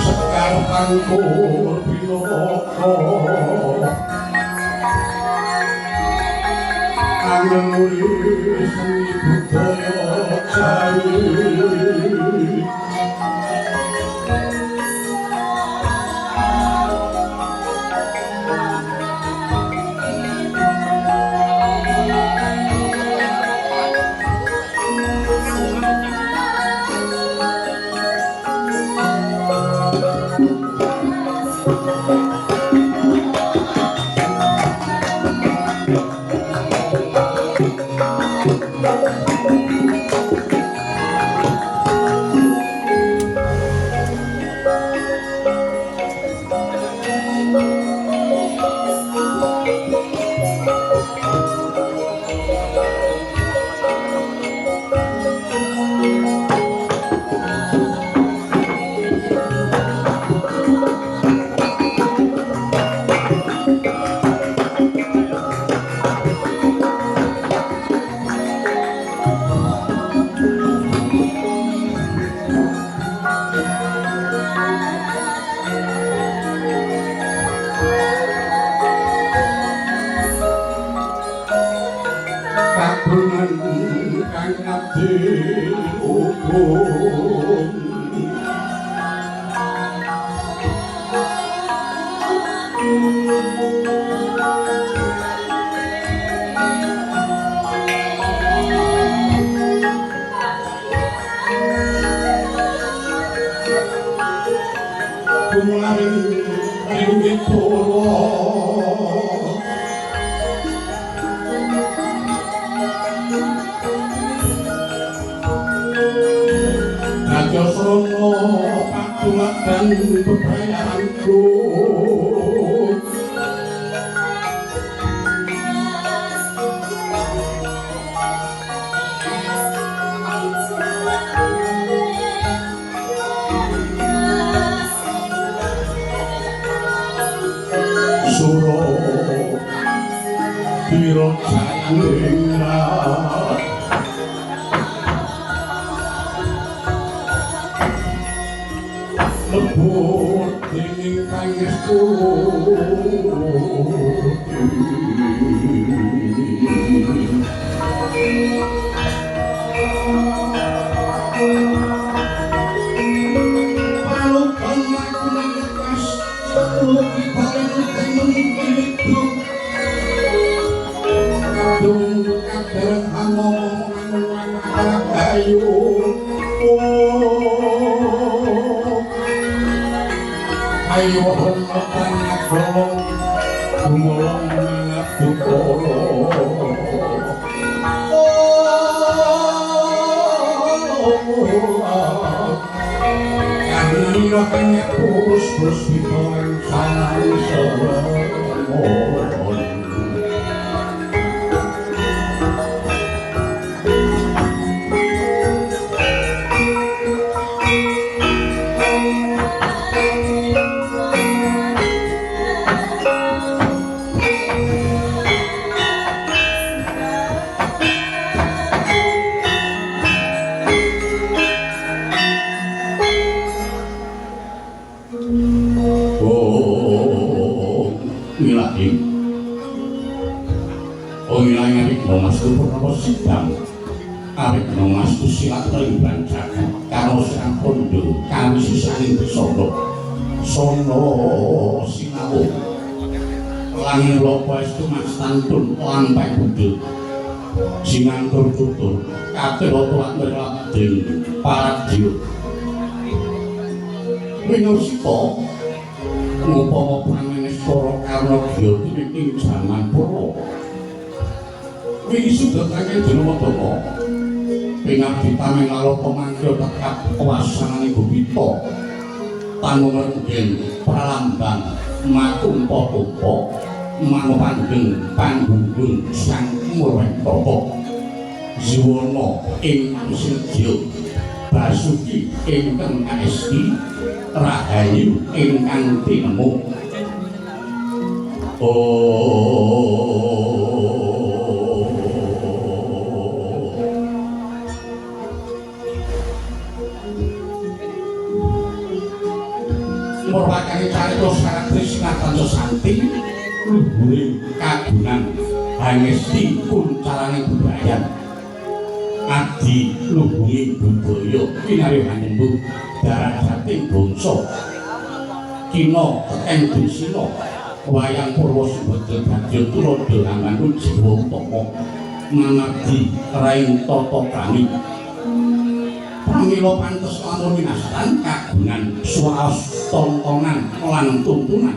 Sekar pangkur pinaka angen uri seni budaya Jawi. Kagungan kang abdi hukum Tumadan bebayanku. Suro Biro Jayaningrat lebur dening pangestu. Palukan laku nang lekas luki bareng tengen kadung kabar among ayu. Ayo tanah gumulung ngabukala. Kanira kanyapus puspita sang sawana. Sono sinau lan lopo estu mas tantun lan pangbudu sinantur tutur kabeh tuwak mrladeng paradya winursita ngupama pranengestara karna gyati ing jaman purwa wingi sudatake Dena pingabdi tameng lalapa mangkya tekap wasanane Gupita tanggung renggen pralambang matumpa-tumpa mangupanggeng panggunggung sang Murwentaka Yuwana ing Manusidya Basuki ingkang kaesti Rahayu ingkang tinemu. Murwakane carita Serat Trisna tansah santi luhuring kagunan hangesti kuncaraning budayan adi luhunging budaya kinarya hanyembung darajating bangsa kina tekeng dusina wayang purwa subadra badya tuladha amangun jiwa utama manardi raing tata krami. Pramila pantes lamun winastan kagungan swaos tontonan lan tuntunan.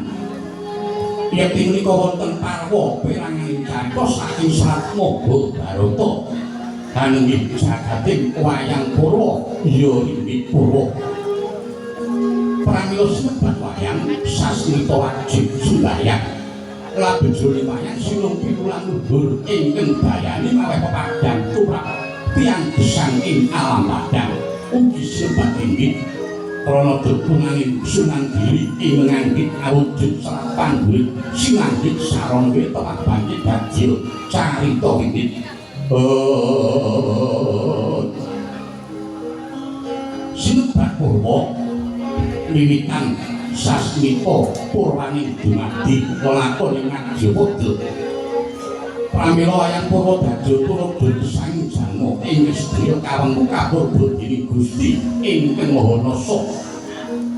Yekti menika wonten parwa peranganing carita saking Serat Mahabharata. Hanenggih jagating wayang purwa ya inggih purwa. Pramila sinebat wayang sasmita wajib sembahyang. Labejone wayang sinung piwulang luhur ingkang dayani maweh pepadang tumrap tiyang gesang ing alam padang ugi sinebat inggih krana dukunganing Sunan Giri ing nganggit awujud serat panggurit sinanggit sarana weta bangkit badya carita inggih. Sinebat purwa wiwitan sasmita purwaning dumadi lelakon ing Ngajapada. Pramila wayang purwa badya tuladha gesang jalma ing sedaya kawengku kapurba dening Gusti ingkang Maha Nasa.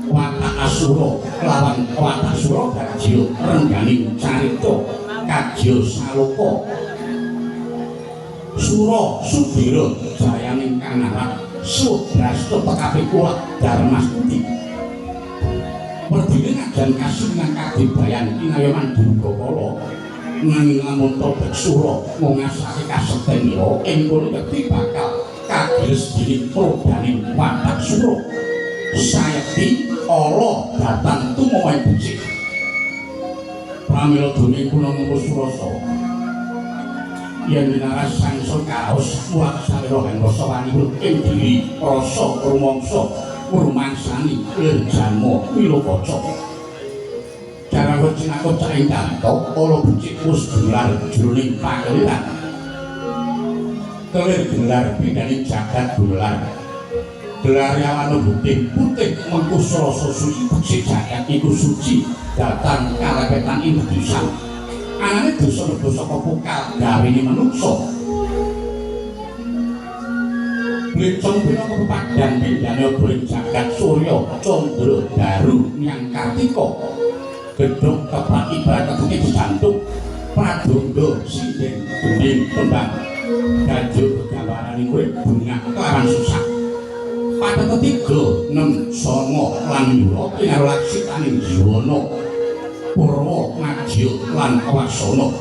Watak asura kelawan watak sura badya rengganing carita kadya saloka. Sura Sudira jayaning kanarat Subrasta tekapi kulak Darmastuti. Werdine ngajan kasunan kadibayan kinayoman Durga Kala nanging lamun tobat sura ngasake kasekten ira ing kono yekti bakal kagiles dening probaning watak sura. Sayekti Ala datang tumawa becik. Pramila dene kuna ngempus surasa. Yen winaras sangsa kaos mulat salira kang rasa wani ing diri rasa rumangsa rumangsani lir janma milokaca. Jarawa cinakut cak ing kanto ala becik wis gelar jroning pakeliran. Kelir gelar pindhane jagat gelar. Gelar yawana putih putih mengku rasa suci becik jagat iku suci datang kalepetan ing dosa. Anane dosa mlebu saka pokal gawene manungsa. Blencong pinaka pepadhan pindhane obor jagat surya candra daru nyang kartika. Gedhong keprak ibarat kebuki jantung pradonga sinden gending kembang ganjur gambarane urip bunga kelawan susah. Pathet 3 6 9 lan yura pinaru laksitaning jiwana purwa madya lan wasana.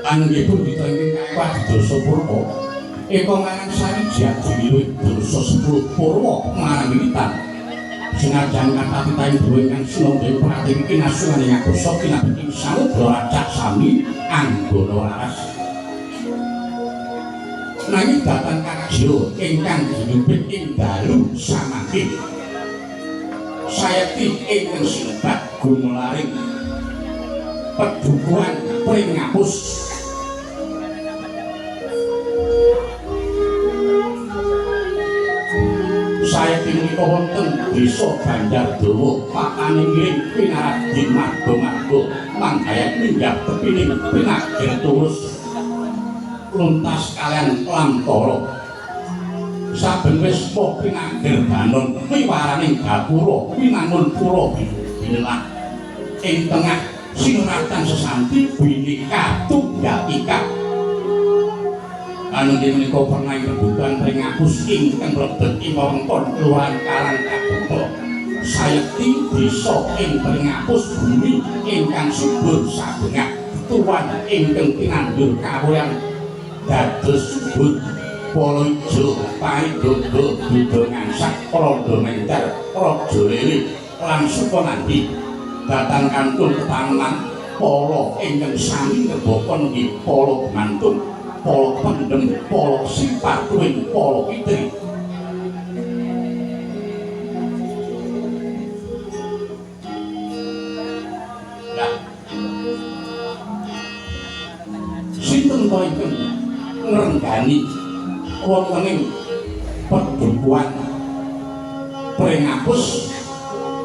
Anggipun dita ingkang kawadya purwa eka marang sawiji adiwi dosa 10 purwa marang wiwitan. Senajan kathah titahing dewa ingkang sinamda pratiwi kinasungane ngakosa kinabet ing samudra racak sami anggana laras. Nanging dhateng kajya ingkang dinupit ing dalu samangke sayekti ingkang sinebat gumelaring pedukuhan pringapus. Sayekti menika wonten desa Banjardawa pakane ngiring pinaradin marga-marga manggayat minggah tepining pinager tulus luntas kalian lamtara. Saben wis poh pinager banon miwaraning gapura winangun pura binelah ing tengah sinuratan sesanti Bhinneka Tunggal Ika. Anungge menika pernah rebutan pringapus ingkang mlebet ing wewengkon Kelurahan Karang Kabungka. Sayekti desa ing Pringapus bumi ingkang subur sabengah tuwan ingkang tinandur kawuyan dados subur pala ijo paidodo duda ngangsak randha mengker raja lele lan Sukanandi datang kantun tetaneman pala ingkang sami ngebaka nggih pala gumantung pala pendem pala sipar tuwin pala kitri. Lah sinten to ingkang ngrenggani wonten ing pedukuhan Pringapus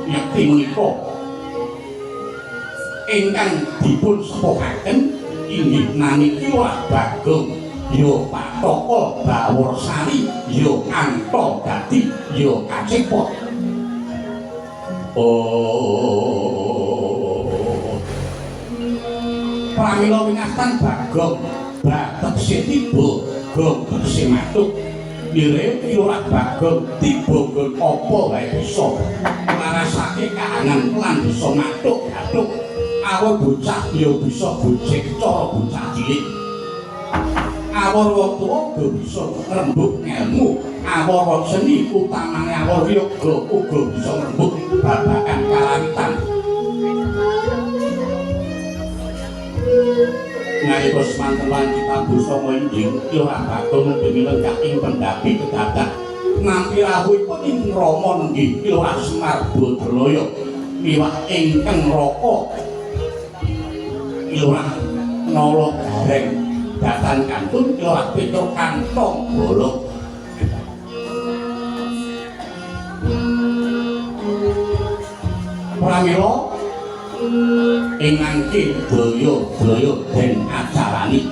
yekti menika ingkang dipun sepuhaken inggih nami Ki Bagong ya Pataka Baworsari ya Anto Dadi ya Kacepot. Oh, pramila winastan Bagong batekse tiba gong tegese matuk lire Lurah Bagong tiba nggon apa wae bisa nglarasake kahanan lan bisa matuk-gatuk. Awor bocah ya bisa gojek cara bocah cilik. Awor wong tuwa uga bisa ngrembug ngelmu. Awor wong seni utamane awor yoga uga bisa ngrembug babagan karawitan. Nalika semanten lan kitabu sanga injing Lurah Bagong nembe lenggah ing pendhapi kedadak nampi rawuhipun ing Rama nenggih Lurah Semar Badralaya miwah ingkang raka Lurah Nala Gareng datan kantun Lurah Petruk kantong bolong. Pramila ing mangke daya-daya den acarani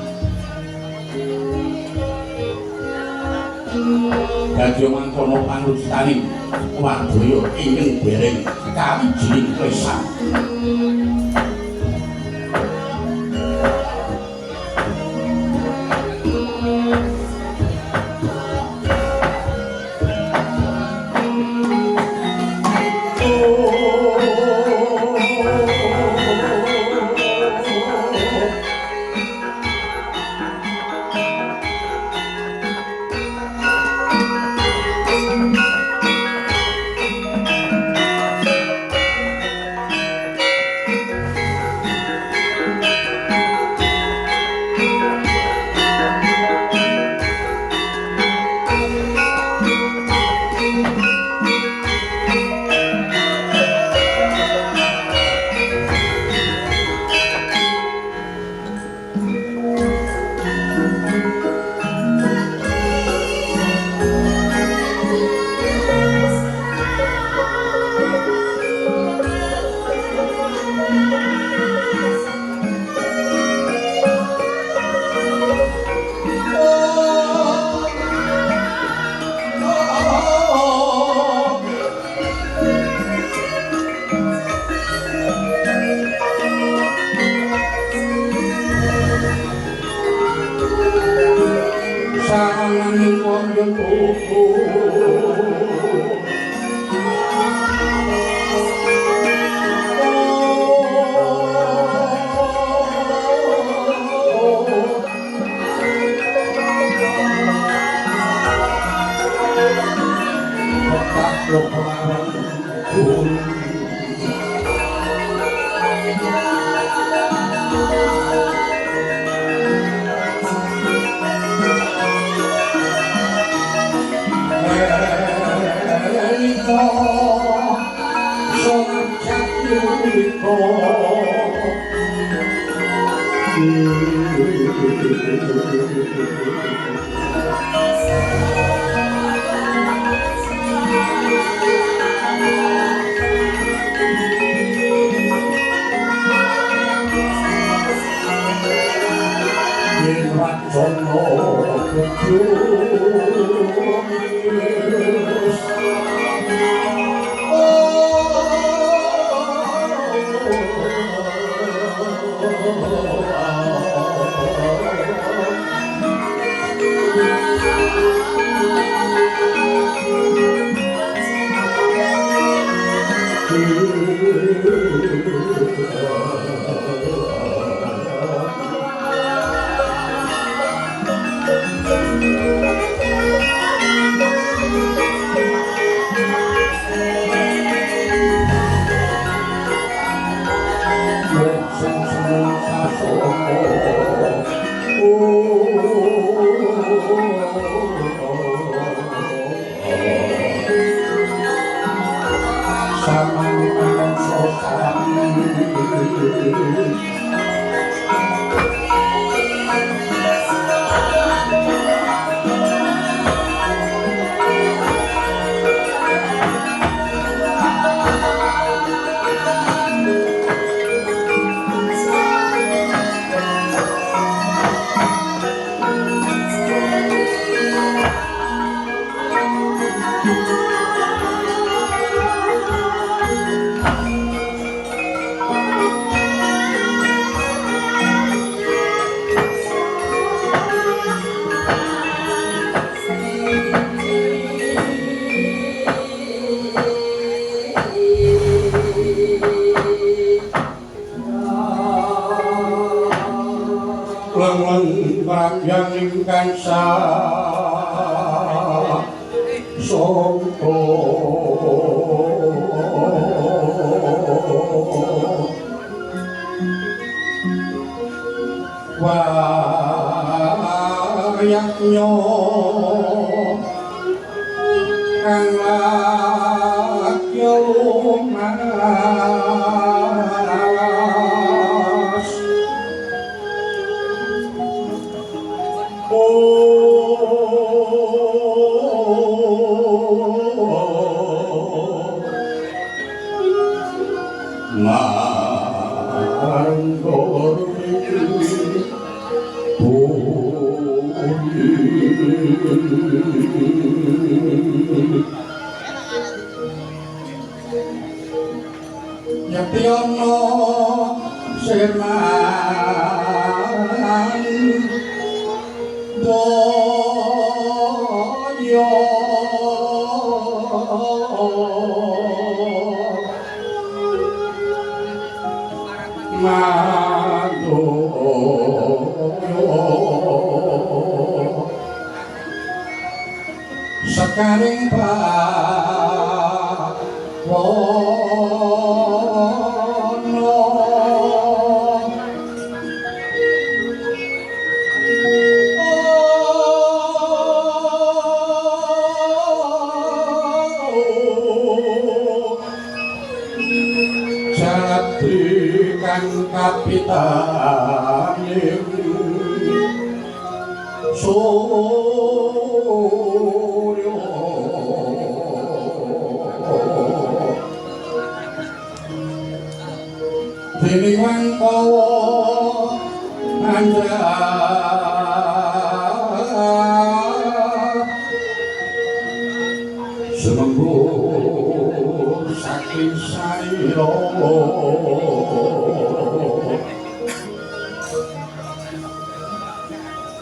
dadi mangkono panucitaning wadaya ingkang dereng kawijining lesan.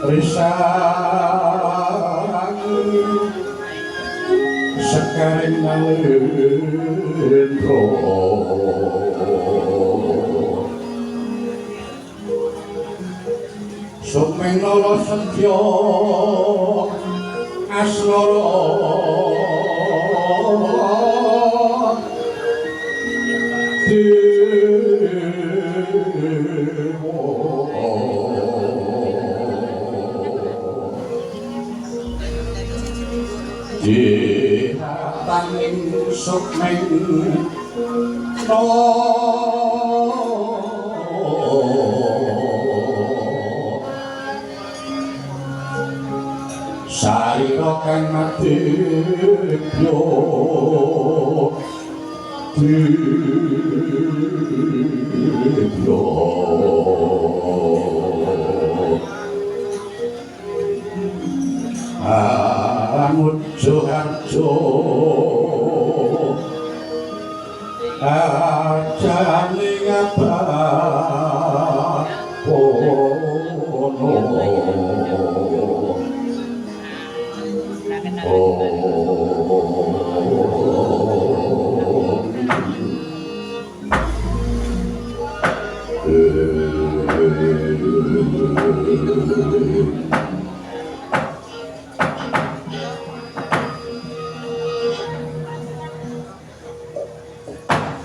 Risang Sekaring nalendra Sukming nala sentya asnara Dihataning sukming Sarira kang madhepya dibya Angujo harjo ajane ngabakono.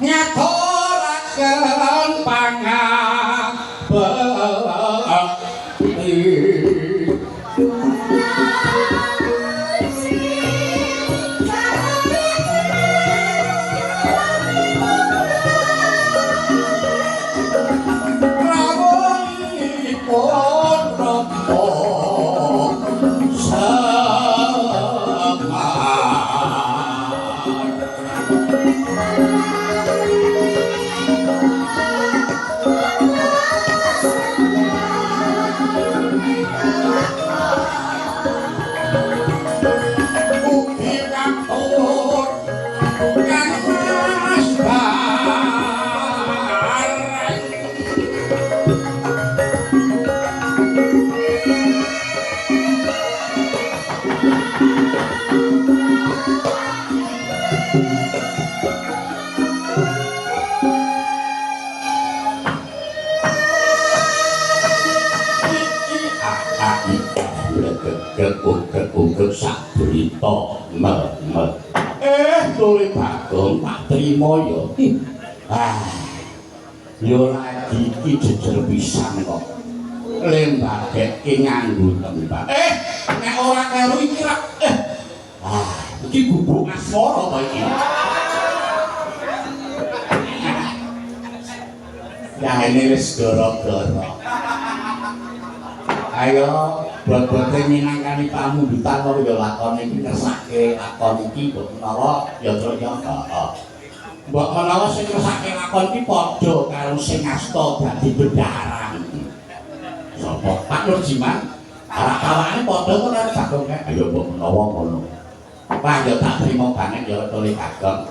Ngaturaken pangabekti rawuhipun Rama Semar. Ugi katur kang Mas Bareng. Sak berita me me tole Bagong tak trima ya. Ah, yo lagi iki jejer pisan kok lembagekke nganggo tembak. Nek ora karo iki rak ah iki gubuk asmara to iki. Ya ini wis gara-gara. Ayo bot-bote minangkani pamundutan kok ya lakon iki ngersake lakon iki mbok menawa ya truk ya heeh. Mbok menawa sing ngersake lakon iki padha karo sing ngasta dadi bendaharaan. Sapa? Pak Nurjiman. Ora kawane padha kok karo Bagong kae. Ayo mbok menawa ngono. Wah ya tak trima banget ya Tole Bagong.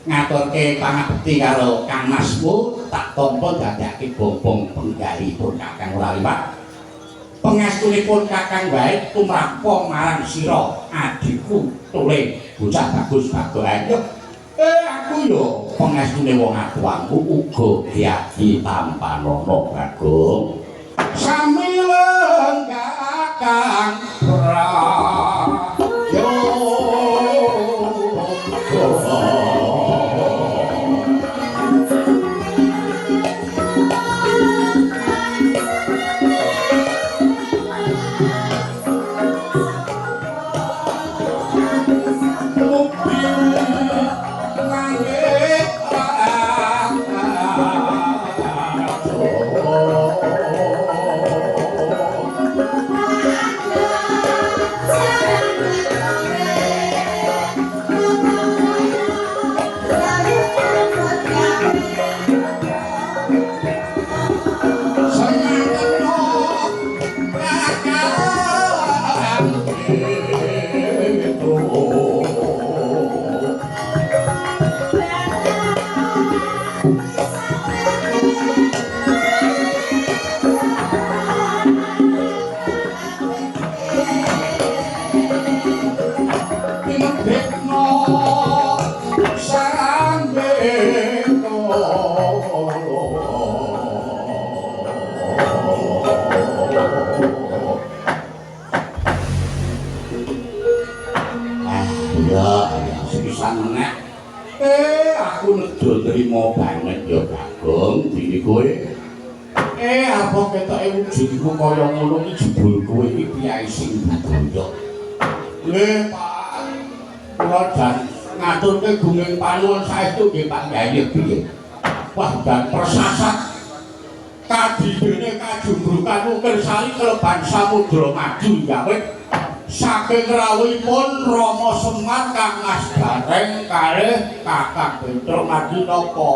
Ngaturke pangabekti karo Kang Masmu tak tampa dadake bombong penggalihipun Kakang ora liwat. Pengastunipun Kakang wae tumrapa marang sira adhiku Tole bocah bagus Bagong. Ayo aku yo pengestune wong atuanku uga diadi tampanana Bagong. Sami lenggah Kang Prayoga. Iya, iya, sepisan meneh. Aku nejo nrimo banget ya, Bagong, dene kowe. Apa ketoke wujudmu kaya ngono iki jebul kowe iki piyai sing budaya. Nggih, Pak. Kula jan ngaturke gunging panuwun saestu nggih Pak Kyai piye. Wah, dan persasat kadidene kajumbrukan ukir sari keleban samudra maju yawit saking rawuhipun Rama Semar Kang Mas Gareng kalih Kakang Petruk Madi napa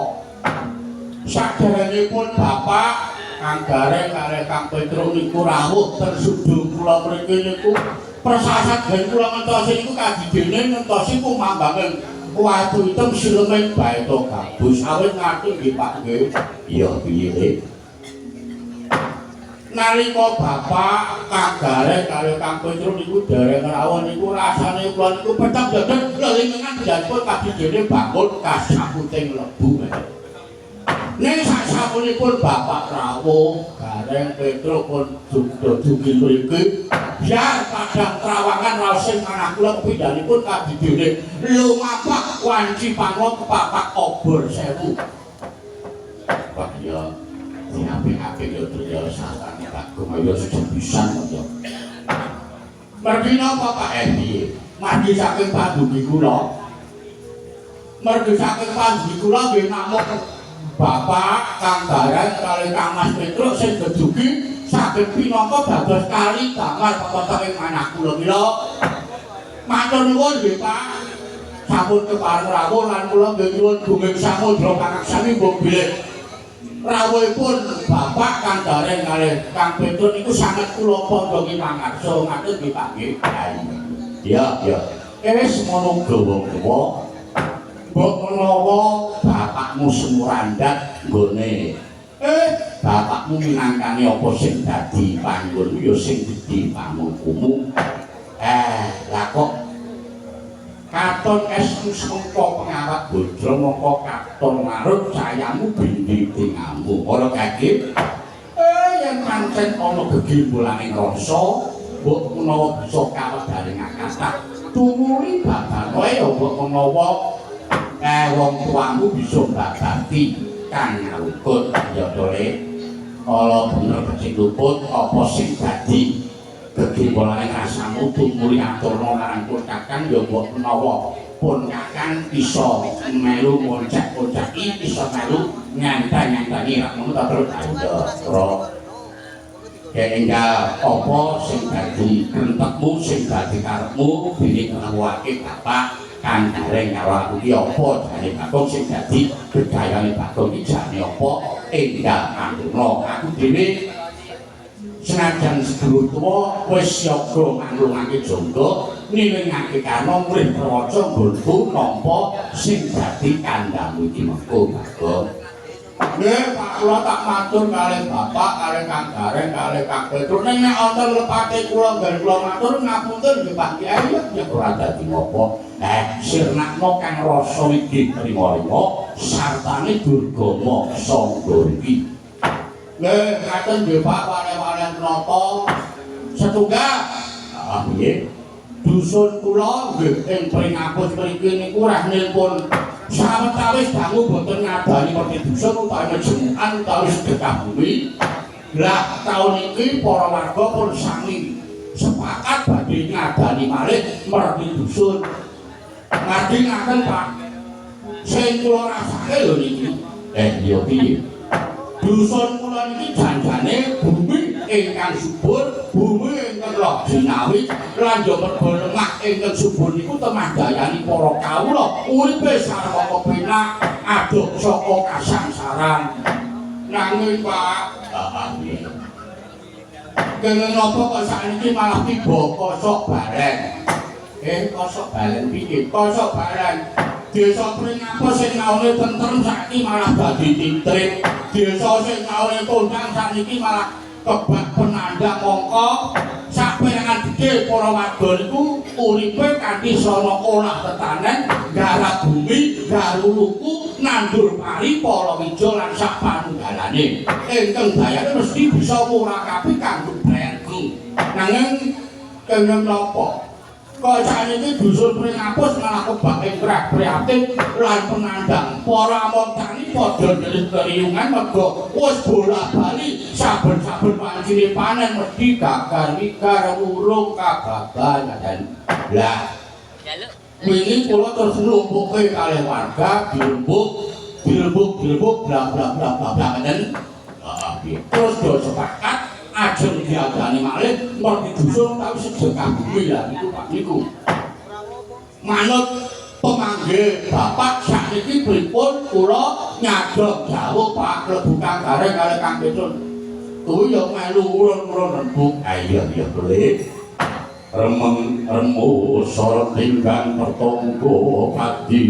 saderengipun Bapak Kang Gareng kalih Kang Petruk niku rawuh ten sudung kula mriki niku persasat gen kula ngentosi niku kadidene ngentosi kumambangen watu item sileming baeta gabus awit ngerti nggih Pak nggih. Iya piye Le? Nalika Bapak Kang Gareng kalih Kang Petruk niku dereng rawuh niku rasane kula niku pecah dedeg lelingan pun kadidene bangun kasaputing lebu. Ning sasampunipun Bapak rawuh Gareng Petruk pun dugi mriki biar padang trawangan raosing manah kula pindhanipun kadidene lumampah wanci pangwa kepapak obor sewu. Wah ya diapik-apik ya ya sartane Bagong ayo sejepisan ya. Mergi napa Pak Edi? Margi saking pandugi kula. Mergi saking pandugi kula nggih namung Bapak Kang Gareng kalih Kang Mas Petruk sing gedugi saged pinangka dados kali damar pepeteng ing manah kula mila. Matur nuwun nggih Pak. Sampun kepareng rawuh lan kula nggih nyuwun gunging samudra pangaksami mbok bilih rawuhipun Bapak Kang Gareng kalih Kang Petruk niku sanget kula pondongi mangarsa ngaten nggih Pak nggih. Iya, iya. Wis semono uga wong tuwa. Mbok menawa bapakmu sumurandat nggone bapakmu minangkane apa sing dadi panggonmu ya sing gedhe pamungkumu. Lah kok katon esmu semengko pengawat bodro mongko katon larut cayamu bindi tingamu. Ora kaget. Yen pancen ana gegembolaning rasa, mbok menawa bisa kawedaring akatah. Tumuli babanoe ya mbok menawa wong tuamu bisa mbabati kang ngalukut ya dole. Ala bener becik luput apa sing dadi gegembolane rasamu tumuli aturna marang pun kakang ya mbok menawa pun kakang bisa melu ngoncek-ngonceki bisa melu nganteng-ngantengi rak ngono ta terus ayo ora enggal apa sing dadi krentekmu sing dadi karepmu bilih ngrawuhake bapak Kang Gareng karo aku ki apa jane Bagong sing dadi bedayane Bagong ki jane apa enggal aturna aku dhewe senajan sedulur tuwa wis siaga manglungake jangga nilingake karna murih prawaca nggonku nampa sing dadi kandhamu iki mengko Bagong. Nggih Pak kula tak matur kalih Bapak kalih Kang Gareng kalih Kang Petruk ning nek wonten lepate kula nggen kula matur ngapunten nggih Pak Kyai ya ora dadi ngopo. Sirnakno kang rasa wigih trima-rima sartane durgama sangga iki. Nggih ngaten nggih Pak wale-wale nata setunggal. Ah piye? Dusun kula nggih ing Pringapus mriki niku rahnilpun sawetawis dangu boten ngadani merti dusun utawi jemukan utawi sedekah bumi. Lah taun iki para warga pun sami sepakat badhe ngadani malih merti dusun. Ngerti ngaten Pak. Sing kula rasake lho niki. Ya piye? Dusun kula niki janjane bumi ingkang subur, bumi ingkang loh jinawi lan ya merga lemah ingkang subur niku temah dayani para kawula uripe sarwa kepenak adoh saka kasangsaran. Nanging Pak, nggih. Kenging napa kok sakniki malah tiba kosok bareng. Kosok bareng piye? Kosok bareng. Desa Pringapus sing taune tentrem saiki malah dadi titrit. Desa sing taune kondang sakniki malah kebak penandang mongko saperangan gedhe para warga niku uripe kanthi srana olah tetanen, garap bumi, garuluku, nandur pari, palawija lan sak panunggalane. Ingkang dayane mesti bisa murakabi kanggo brengku. Nanging kenging napa? Kaya sakniki dusun Pringapus malah kebak ing krah prihatin lan penandang. Para among tani padha nyelit keriungan mergo wis bola-bali saben-saben wancine panen mesti gagar-wigar urung kababan ngaten. Lah wingi kula terus nglumpukke kalih warga dirembuk dirembuk dirembuk bla bla bla bla bla ngaten. Heeh. Terus do sepakat ajeng diadani malih mergi dusun tapi sedekah bumi lah niku Pak niku. Manut pemanggih bapak sakniki pripun kula nyadong jawuh Pak klebu Kang Gareng kalih Kang Petun. Kuwi ya melu urun-urun rembug. Ah iya iya boleh. Remeng remu sorot tinggang pertonggo padi.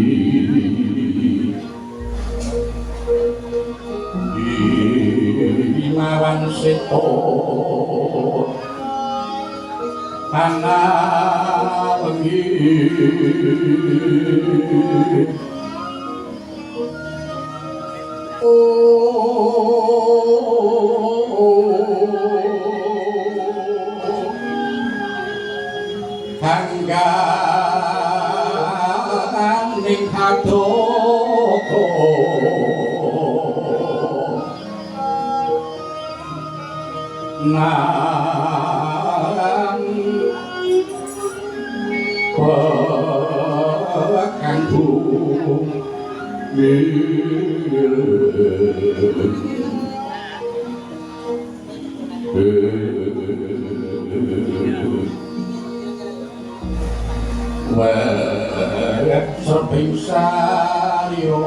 Imawan seto ana wengi hangganing padoko nang pekan bumi wek serping saryo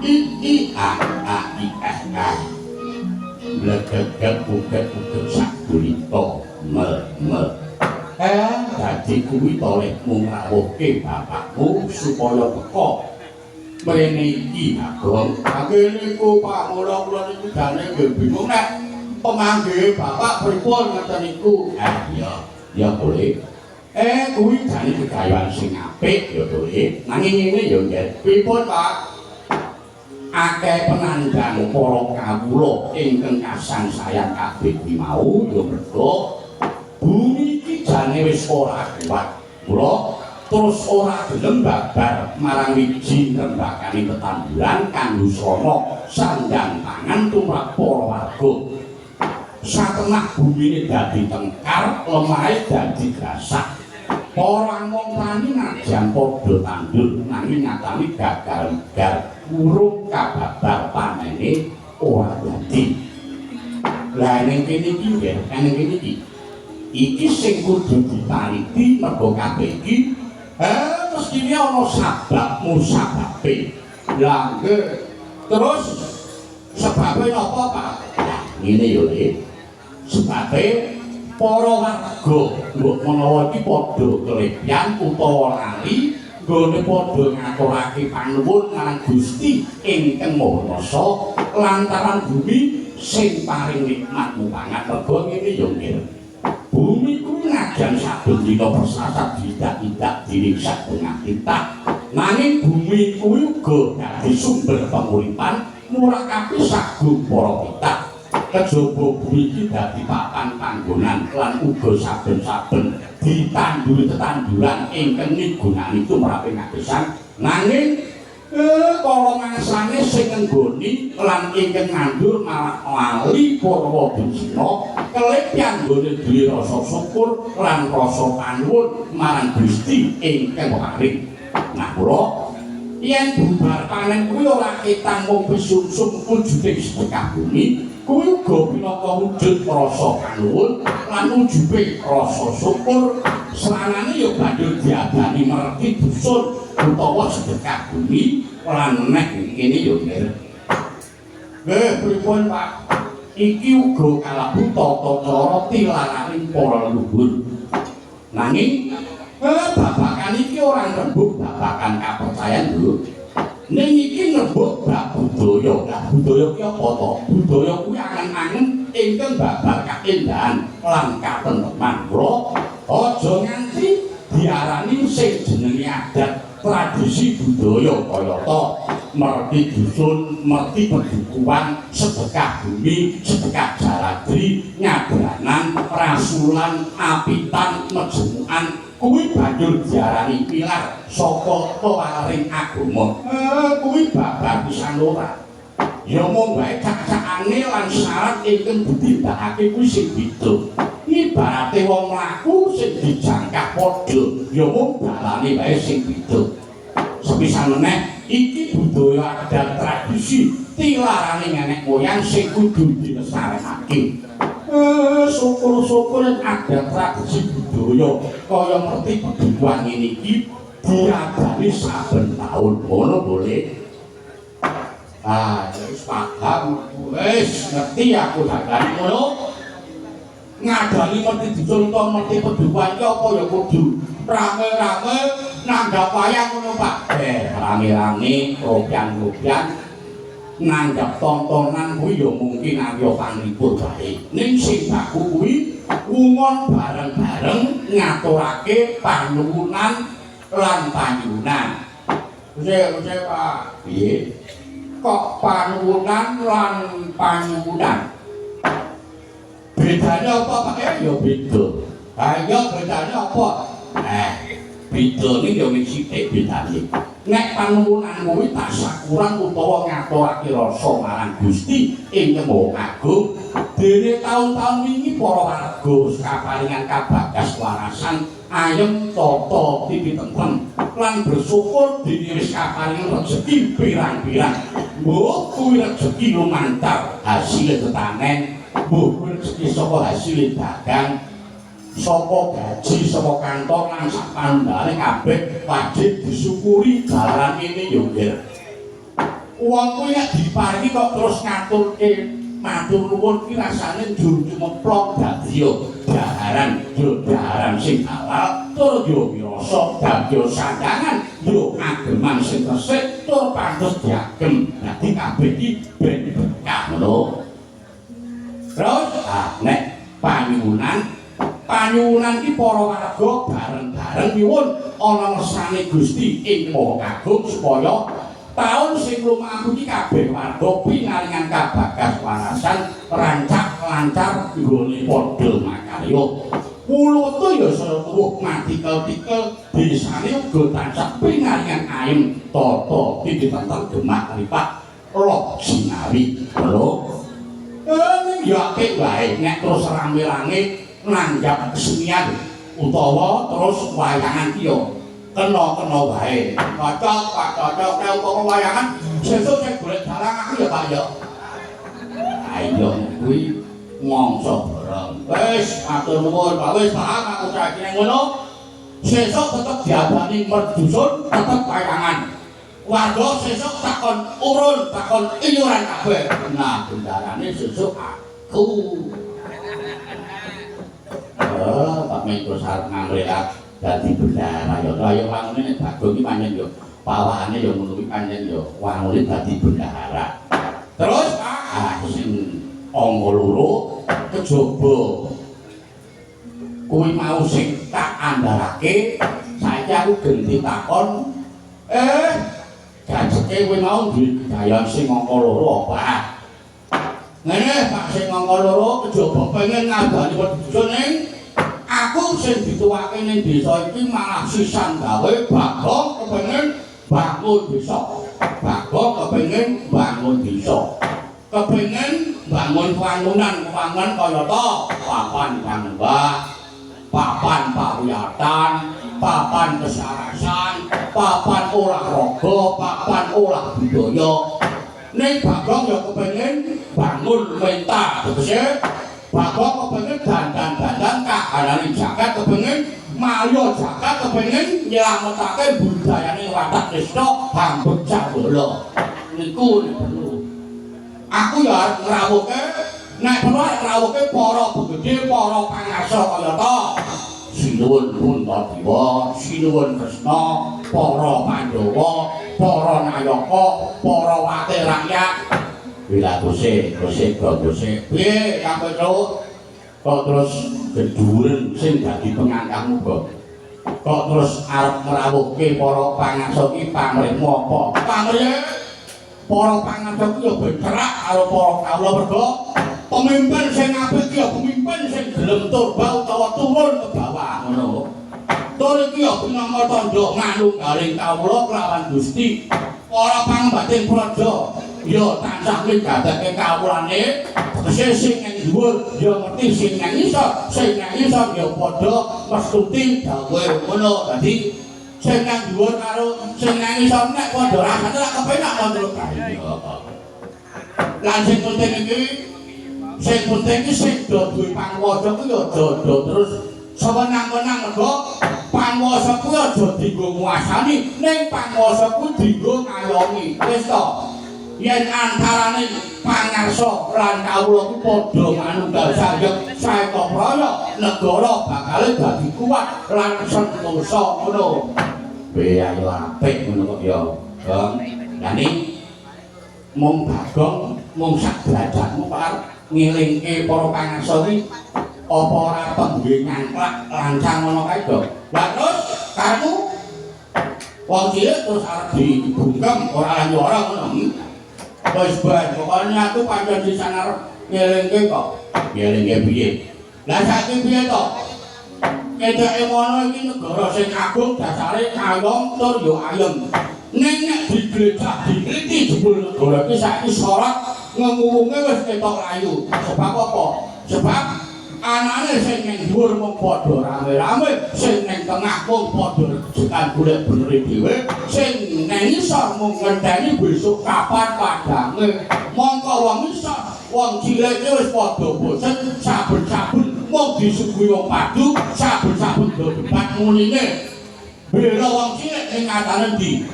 I I A A I A A Blegegeg bugeg-bugeg sak gulita me me. Dadi kuwi to lehmu ngrawuhke bapakmu supaya teka mrene iki Bagong. Nggih niku Pak, mula kula niku jane nggih bingung nek pemanggihe bapak pripun ngoten niku. Iya, ya boleh. Kuwi jane kegawean sing apik ya boleh. Nanging ngene ya nggih. Pripun Pak? Akeh penandang para kawula ingkang kasangsayan kabeh kuwi mau ya mergo bumi iki jane wis ora kuat. Mula terus ora gelem babar marang wiji rembakane tetanduran kanggo srana sandang pangan tumrap para warga. Satenah bumine dadi tengkar, lemahe dadi grasak. Para among tani najan padha tandur nanging nyatane gagal-gagal urung kababar panene ora dadi. Lah ning kene iki nggih, ning kene iki iki sing kudu ditaliti mergo kabeh iki mestine ana sabab musababe. Lah nggih. Terus sebabe napa, Pak? Lah ngene ya, Le. Sebabe para warga mbok menawa iki padha kelebihan utawa lali nggone padha ngaturake panuwun marang Gusti ingkang Maha Kuwasa lantaran bumi sing paring nikmat mupangat. Mergo ngene ya nggih. Bumi kuwi najan saben dina persasat diidak-idak dening satengah titah. Nanging bumi kuwi uga dadi sumber penguripan murakapi sagung para titah. Kejaba bumi iki dadi papan panggonan lan uga saben-saben ditanduri tetanduran ingkang migunani tumrape kagesang. Nanging kala masane sing ngenggoni lan ingkang nandur malah lali purwa bencina kelepyan nggone duwe rasa syukur lan rasa panuwun marang Gusti ingkang paring. Nah kula yen bubar panen kuwi ora ketang mung pisumsum wujuding sedekah bumi, kuwi uga pinaka wujud rasa panuwun lan wujube rasa syukur. Sranane ya banjur diadani merti dusun utawa sedekah bumi lan neh kene ya nggih. Nggih pripun Pak? Iki uga kalebu tata cara tilaraning para leluhur. Nanging Babakan iki ora ngrembug babakan kapercayan lho. Ning iki ngrembug bab budaya. Lah budaya ki apa to? Budaya kuwi angen-angen ingkang babar kaendahan lan katentreman. Mula aja nganti diarani sing jenenge adat tradisi budaya kayata merti dusun, merti pedukuhan, sedekah bumi, sedekah jaladri, nyadranan, rasulan, apitan, mejemukan kuwi banjur diarani pilar saka pewaring agama. Kuwi babar pisan ora. Ya mung wae cak-cakane lan syarat ingkang ditindakake kuwi sing beda. Ibarate wong mlaku sing dijangkah padha, ya mung dalane wae sing beda. Sepisan meneh, iki budaya adat tradisi tilarane nenek moyang sing kudu dilestarekake. Syukur-syukur adat tradisi budaya kaya merti pedukuhan ngene iki diadani saben taun. Ngono boleh. Ah, wis paham aku. Wis ngerti aku sakjane ngono. Ngadani merti dusun utawa merti pedukuhan iki apa ya kudu rame-rame nanggap wayang ngono, Pak. Rame-rame robyang-robyang nanggap tontonan kuwi ya mungkin arya panglipur wae. Ning sing baku kuwi wungon bareng-bareng ngaturake panuwunan lan panyuwunan. Wis, Pak. Piye? Kok panuwunan lan panyuwunan? Bedanya apa, Pak? Ya beda. Ha iya, bedanya apa? Bedane ya mung sithik bedane. Nek panuwunan kuwi tasakuran utawa ngaturake rasa marang Gusti ingkang Maha Agung, dene taun-taun wingi para warga kaparingan kabagas warasan ayem tata titi tentrem lan bersyukur dene wis kaparingan rejeki pirang-pirang. Mbuh kuwi rejeki lumantar hasil tetanen, mbuh kuwi rejeki saka hasil dagang, saka gaji saka kantor lan sak panundale kabeh wajib disyukuri jalaran ngene ya, Nggir. Wong kuwi nek diparingi kok terus ngaturke matur nuwun ki rasane njur cumeplok dadi yo daharan, yo daharan sing halal tur yo wirasa dadi yo sandangan yo ageman sing resik tur pantes diagem. Dadi kabeh iki ben berkah ngono. Terus nek panyuwunan, panyuwunan ki para warga bareng-bareng nyuwun ana ngersane Gusti ing Maha Agung supaya taun sing lumaku iki kabeh warga pinaringan kabagas warasan rancak lancar nggone padha makarya. Wuluweta ya saya tuwuh matikel-tikel, desane uga tansah pinaringan ayem tata titi tentrem gemah ripah loh jinawi. Lho. Ning ya apik wae nek terus rame-rame nanggap kesenian utawa terus wayangan ki yo kena-kena wae. Cocok, Pak, cocok nek umpama wayangan sesuk sing golek dalang aku ya, Pak ya. Ayo kuwi mangsa bareng. Wis, matur nuwun, Pak. Wis paham aku saiki nek ngono. Sesuk tetep diadani merdusun, tetep wayangan. Warga sesuk takon urun, takon iuran kabeh. Nah, bendarane sesuk aku. Oh, Pak Menko arep ngamrih dadi bendara ya. Kaya wangune nek Bagong iki pancen yo pawakane ya ngono kuwi pancen yo wangune dadi bendahara. Terus sing angka loro kejaba kuwi mau sing tak andharake saiki aku genti takon gajeke kuwi mau duwe gegayan sing angka loro apa? Ngene Pak, sing angka loro kejaba pengen ngabani dusun ning aku sing dituwake ning desa iki malah sisan gawe. Bagong kepengin bangun desa. Bagong kepengin bangun desa. Kepengin bangun bangunan-bangunan kayata papan panembah, papan pawiyatan, papan kesarasan, papan olahraga, papan olah budaya. Ning Bagong ya kepengin bangun mental, tegese Bagong kepengin dandan-dandan kahanane jagat, kepengin malya jagat, kepengin nyelametake budayane watak Krisna hambek jawala. Niku nek perlu. Aku ya arep ngrawuhke, nek perlu arep ngrawuhke para pegede, para pangarsa kayata Sri Sinuwun Puntadewa, sinuwun Kresna, para Pandhawa, para nayaka, para wakil rakyat. Bila gose, gose, gose. Piye Kang Petruk? Kok terus geduren sing dadi pengangkahmu kok? Kok terus arep ngrawuhke para pangarsa iki pamrihmu apa? Pamrihe para pangarsa iki ya ben cerak karo para kawula merga pemimpin sing apik ya pemimpin sing gelem turba utawa turun ke bawah ngono. Tur iki ya pinangka tandha manunggaling kawula kelawan Gusti. Para pangembating praja ya tansah minggatake kawulane, tegese sing nang dhuwur ya ngerti sing nang ngisor, sing nang ngisor ya padha mestuti dawuhe ngono. Dadi sing nang dhuwur karo sing nang ngisor nek padha rasane lak kepenak to, Truk. Iya. Lan sing penting iki, sing penting iki sing do duwe panguwasa kuwi aja do terus sewenang-wenang, mergo panguwasa kuwi aja dienggo nguasani, ning panguwasa kuwi dienggo ngayomi. Wis to, yen antarane pangarsa lan kawula kuwi padha manunggal sayek saeka praya, negara bakal dadi kuat lan sentosa ngono. Piye, ayo apik ngono kok ya, Gong. Lah ning mung Bagong mung sak derajatmu kok arep ngelingke para pangarsa iki apa ora pengge ngangklak lancang ngono kae, Gong. Lah terus karepmu wong cilik terus arep dibungkem ora lan ora ngono. Wis ben, pokoknya aku pancen sisan arep ngelingke kok. Ngelingke piye? Lah saiki piye to? Ketoke ngono iki negara sing agung dasare kayom tur ya ayem. Ning nek diglecak ditliti jebul negara iki saiki sorot ngenguwunge wis ketok layu. Sebab apa? Sebab anane sing ning dhuwur mung padha rame-rame, sing ning tengah mung padha rejekan golek benere dhewe, sing ning ngisor mung ngenteni besok kapan padange. Mongko wong ngisor, wong cilik iki wis padha bosen, saben-saben mung disuguhi wong padu, saben-saben do debat munine. Bela wong cilik ning nyatane ndi?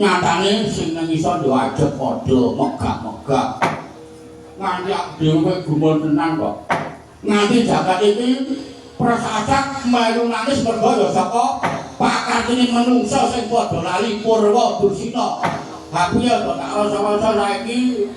Nyatane sing nang ngisor yo ajeg padha megah-megah. Nganti aku dhewe gumun tenan kok. Nganti jagat iki prasasak melu nangis mergo ya saka pakartine menungsa sing padha lali Purwa Dursina. Aku ya tak rasa-rasa saiki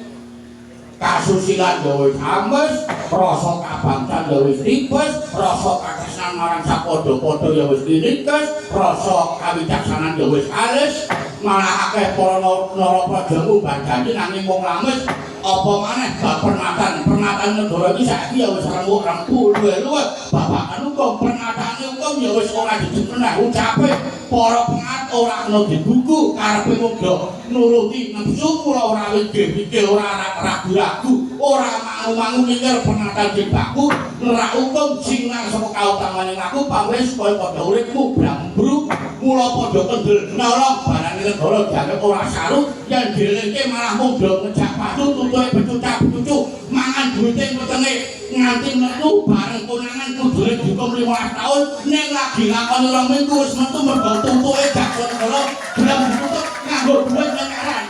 kasusilan ya wis ames, rasa kabangsan ya wis tipes, rasa katresnan marang sapadha-padha ya wis tinikes, rasa kawicaksanan ya wis alis, malah akeh para narapraja ngumbar janji nanging wong lames. Apa maneh bab pernatan, pernatan negara iki saiki ya wis remuk-rempu luwe-luwe babagan hukum, pernatane hukum ya wis ora jejeg meneh ucape para pengat ora kena dibuku, karepe mung do nuruti nafsu, kula ora wigih-wigih, ora ragu-ragu, ora mangu-mangu mikir pernatan sing baku nerak hukum sing nang saka kautamane ngaku pamrih supaya padha uripmu brambru. Mula padha kendel nolong barang negara dianggep ora saru, yen dielingke malah mung do ngejak padu, tutuke becucak-becucu mangan duwite wetenge nganti metu bareng konangan kudune dihukum 15 tahun, ning lagi nglakoni 2 minggu wis metu mergo tutuke jaksa negara gelem ditutup nganggo duit nyengaran.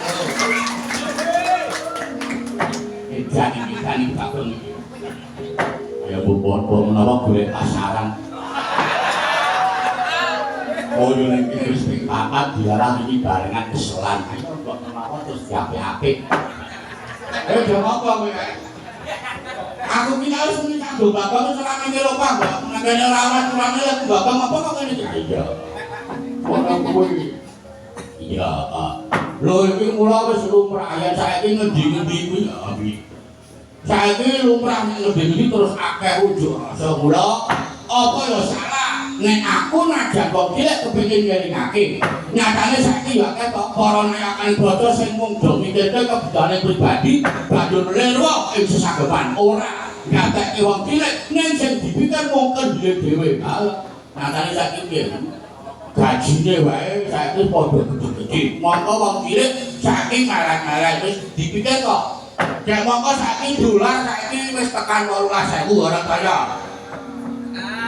Edan iki, edan iki Bagong iki. Ya mbok menawa golek pasaran. Oh yo ning kene wis ping papat dilarang iki barengan keselan. Ayo mbok menawa terus diapik-apik. Eh aja ngapa kowe. Aku ki wis muni kanggo Bagong wis ora ngene lho Pak. Nek kene ora ora kurang lek Bagong apa kok ngene iki. Iya. Ngono kuwi. Iya, lho iki mula wis lumrah yen saiki ngendi-ngendi kuwi ya. Saiki lumrah nek ngendi-ngendi terus akeh unjuk rasa, mula apa ya salah nek aku najan wong cilik kepengin ngelingake. Nyatane saiki ya akeh kok para nayakan praja sing mung do mikirke kebutuhane pribadi banjur lirwa ing sesageman ora gatekke wong cilik, ning sing dipikir mung kendhile dhewe. Ha nyatane saiki piye? Gajine wae saiki padha gedhe-gedhe. Mongko wong cilik saiki marang-marang wis dipikir kok. Nek mongko saiki dolar saiki wis tekan 18.000 ora kaya.